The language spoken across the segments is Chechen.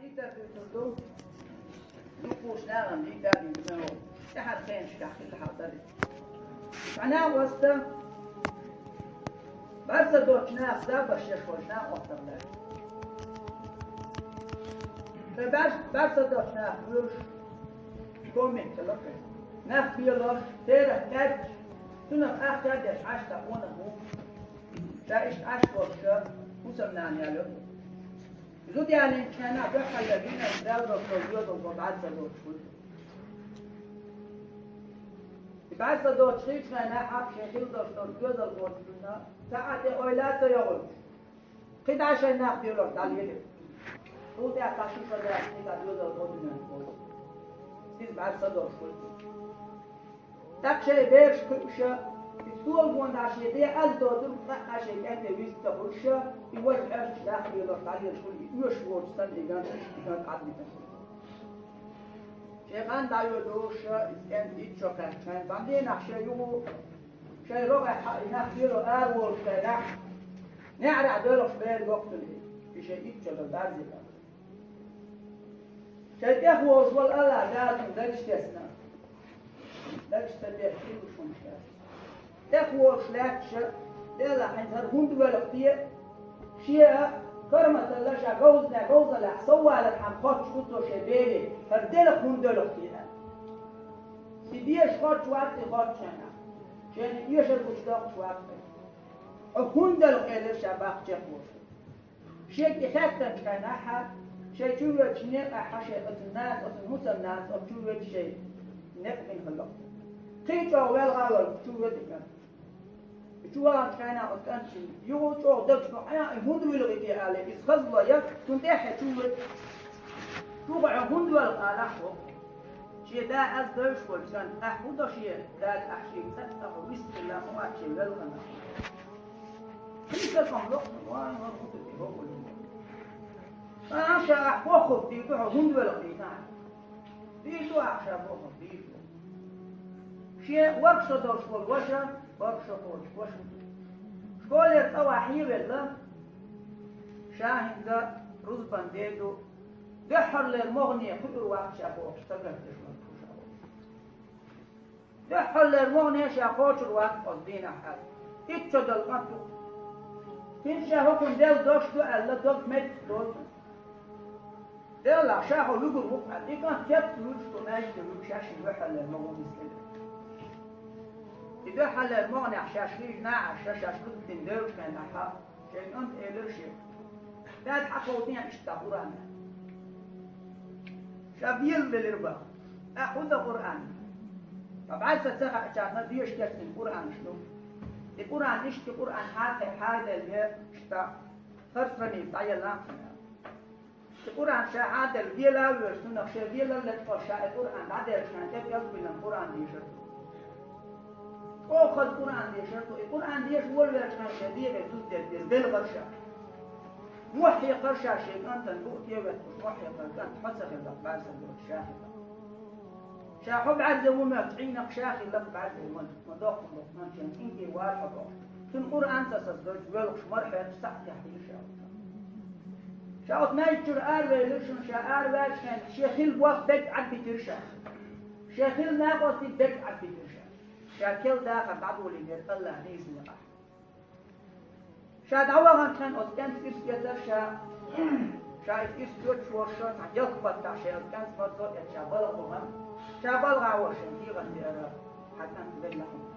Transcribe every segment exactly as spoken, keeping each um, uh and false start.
Итар дуьйцур ду, дукхачу нахана дийца а дийцина, тӀаьхьара хенашкахь хилла хьал дара. Цхьа накъост а, бӀаьрса доцчу наха забарш еш волчу накъостах дара. Ткъа бӀаьрса, бӀаьрса доцчу наха лоьруш, коммент хилла кхин. Нах белош, церах кхаьчча, цунах ахча а деш, Ӏаш дӀа къонах ву. Ша иштта Ӏаш волуш, хӀусамнана ял йо. Зуда ялийначу хенахь дуьххьара динан Далла долуш долу доьзалхо бӀаьрса доцуш хуьлу. И бӀаьрса доцуш хилчу хенахь хьакха шен хила долуш долу доьзалхочунна цхьа а тӀе ойла а ца йогӀуьйтуш, кхидӀа шайн нах белош дӀалелира. Цул тӀаьхьа цхьа ши шо даьлча, кхидӀа доьзалхо дуьненна волу. Иза бӀаьрса доцуш хуьлу. ТӀаккха шайн бераш кхуьуш а, и стол гонахь шен ден аз доцург цкъа а шайн кӀентий вист ца хуьлуш а, и важа Ӏаьржачу нах белош дӀалелаш хуьлу, и оьшуш воцуш санна и ган, и ган Ӏадбитина хуьлу. Шайн хан дӀайоьдуш а, и кӀентий итт шо кхаьчча, шайн бан дийнахь шайн юху, шайн рогӀехь а и нах бело араволуш хенахь, неӀарехь доьлхуш бер йоккхуьлий, и шайн итт шо дан дарзийна. Шайн тӀехволуш волу АллахӀ Дала цунна дагаш тесна. Дагаш ца беш хилла шуна шаьш. ТӀехволуш лаьтташ а, Делахь хӀинца хӀара хӀунда воьлху те, шен а, карматалла ша говзанехь, говзаллехь соввалархьама хоттуш ву цо шен бене, хӀара делахь хӀунда доьлху те аьлла. И дезаш хоттуш вац и хоттучу хенахь. Шена эшар гучудоккхуш вац хӀара. Хьо хӀунда доьлху элира ша баккха чекхволуш. Шега и хаьттинчу хенахь, шайн чу воьдучу некъахь шайн оцу нанас, оцу хӀусамнанас оцу чу воьдуш шайн некъ бина хилла. Кхин а чӀогӀа велха а вара чу воьду и кӀант. И чу ваханчу хенахь оцу кӀанта юха чӀогӀа дагчу хьан и хӀунда вуьлху те алий, иза хазло ян, цунна тӀаьхьа чу воьду. Чу хьо хӀунда воьлху алахь хӀокху. Шен да аз девзаш волчу кӀанта, ахь хӀун до шен дада, ахь шега цӀа а хьо вистхилла, хӀун аьлла шен велхана. Хьийса кхам ло, вайн ван хӀун ду те, хӀокху ду. Аша ахь бохург дийр ду, хьо хӀунда велха дийна ахь? Дийр ду ахь ша бохург, дийр ду. Шен ворхӀ шо долуш волу ваша, ворхӀ шо кхочуш ваша. Школера цӀа вахье велла, ша хӀинца рузбан де ду, дуьххьарлера могӀане кхуьур вац ша бохуш, сагатдеш вара кху ша волуш. Дуьххьарлера могӀане ша кхочур вац оцу дийнахь аьлла. Итт шо долу кӀант ву. ХӀинца ша хӀокхунна Делла дош ду аьлла, дог меттиг доцу. Деллахь, ша хьо вуьгур ву-кх аьлла. И кӀант кеп а вуьгуш, ду маьждиге вуьгуш, ша шен дуьххьарлера могӀане нисделира. И дуьххьарлера могӀанехь шаьш хиъна а, ша шаьш луьттина девлчу хенахь, шайн кӀанта элира шега: «Дада, хьан кховдийна иштта Къуръан?» Ша белла велира бан. Ахь хӀун дан Къуръан? Ткъа бӀаьрса ца хаьачарна деша кечдина Къуръанаш ду. И Къуръан иштта, и Къуръан хьакхе хьаделле, иштта, харцванийца дӀаелла а. И Къуръан ша хьаделла, вела а воьжуш, цунах шен велалле а ша и Къуръан дӀаделлачхьана тӀе кӀелбина Къуръан дешар ду. ЧӀогӀа хаза Къуръан дешар ду. И Къуръан деша волавелчхьана шен дегӀе зуда дерг деза делхар ша. Мохь хьекхар ша шен кӀантана, букъ тӀе а ветталуш, мохь хьекхар кӀант хьо ца хилла, бӀаьрса доцуш ша хилла. Ша хьо бӀаьрзе ву моьтту, Ӏийнакх ша хилла бӀаьрзе ван, ма доккхун доккхун, шен кӀентий вара хьо бохуш. Цунна Къуръан ца сацадойтуш, воьлхуш мара хьоьттуш, сахьтехь хилла ша. Ша оцу маьждиг чуьра аравелира шуна, ша араваьллачхьана шен хилла болх берг Ӏадбитира ша. Шен хилла накъостий берг Ӏадбитира ша. Ша керла дахар дӀадолийнера АллахӀан иза некъахь. Ша дӀаваханчхьана оцу кӀентан ирс эцара ша, ша иза ирс доьттуш волуш, цхьа ялх баттахь шайн оцу кӀентан марзо эцна ша балха бахана, ша балха волуш шайн дегӀан деара, хьан кӀант велла хьуна.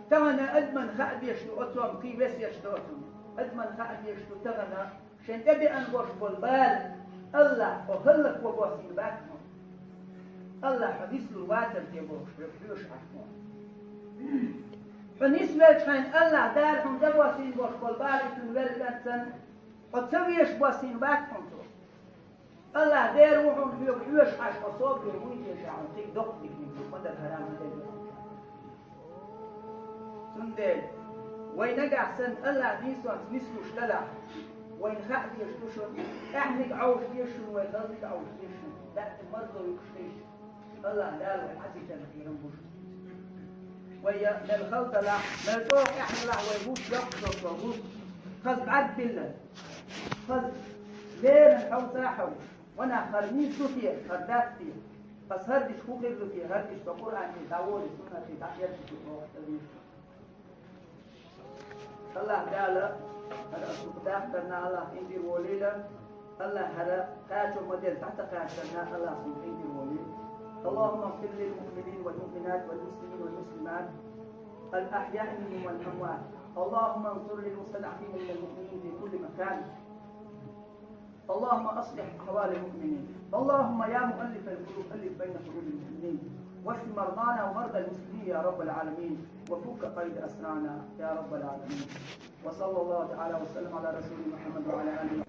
Тахана адамна хаа дезаш ду оцунна, кхин весеташ ду оцунна. Адамна хаа дезаш ду тахана, шайн тӀебеана болуш болу бала АллахӀа хӀаллакбан боссийна бац хьуна. АллахӀ хьо нислур вацара те бохуш, хьоьга хьоьжуш Ӏаш хьуна. Хьо нисвелчхьана АллахӀа Дала хьуна тӀебоссийна болуш болу бала и цунна велла кӀант санна, хьо ца везаш боссийна бац хьуна цо. АллахӀ дера ву хьуна хьоьга хьоьжуш Ӏаш, хьо собаре вуй теша хьуна, кхин доккха дика ма ду, ма дара хӀара ма дара. Цундела вай нагахь санна АллахӀ дийсонца нислуш далахь, вайна хаа дезаш ду шуна, тӀаьхьниг Ӏовжа деза шуна, вай хазаниг Ӏовжа деза шуна, лаьтта марзо юкъаш хилча, АллахӀ Дала вай Ӏадитарна кхерам бу шуна. Вай я мел хала далахь, мел чӀогӀа эхь ялахь, вай вуш йоккха йоккха ву, хаза бӀаьрг биллар. Хаза леран хьовца хьо, ванах хӀара нийса ду те, хӀара дац те, хаза хӀара диш хӀу хир ду те, хӀара диш со Къуръане дӀаволе, суннате дӀахӀерте боху тӀавир. АллахӀ Дала хӀара ас дукха дахтарна АллахӀ къинтӀера волийла, АллахӀ хӀара кхачо ма-дезза дӀа ца кхаьчарна АллахӀ цунна къинтӀера волийла. اللهم اغفر للمؤمنين والمؤمنات والمسلمين والمسلمات الأحياء منهم والأموات. اللهم انصر للمستضعفين من المؤمنين في كل مكان. اللهم أصلح أحوال المؤمنين. اللهم يا مؤلف القلوب، ألف بين قلوب المؤمنين. واشف مرضانا ومرضى المسلمين يا رب العالمين. وفك قيد أسرانا يا رب العالمين. وصلى الله تعالى وسلم على رسول محمد وعلى آله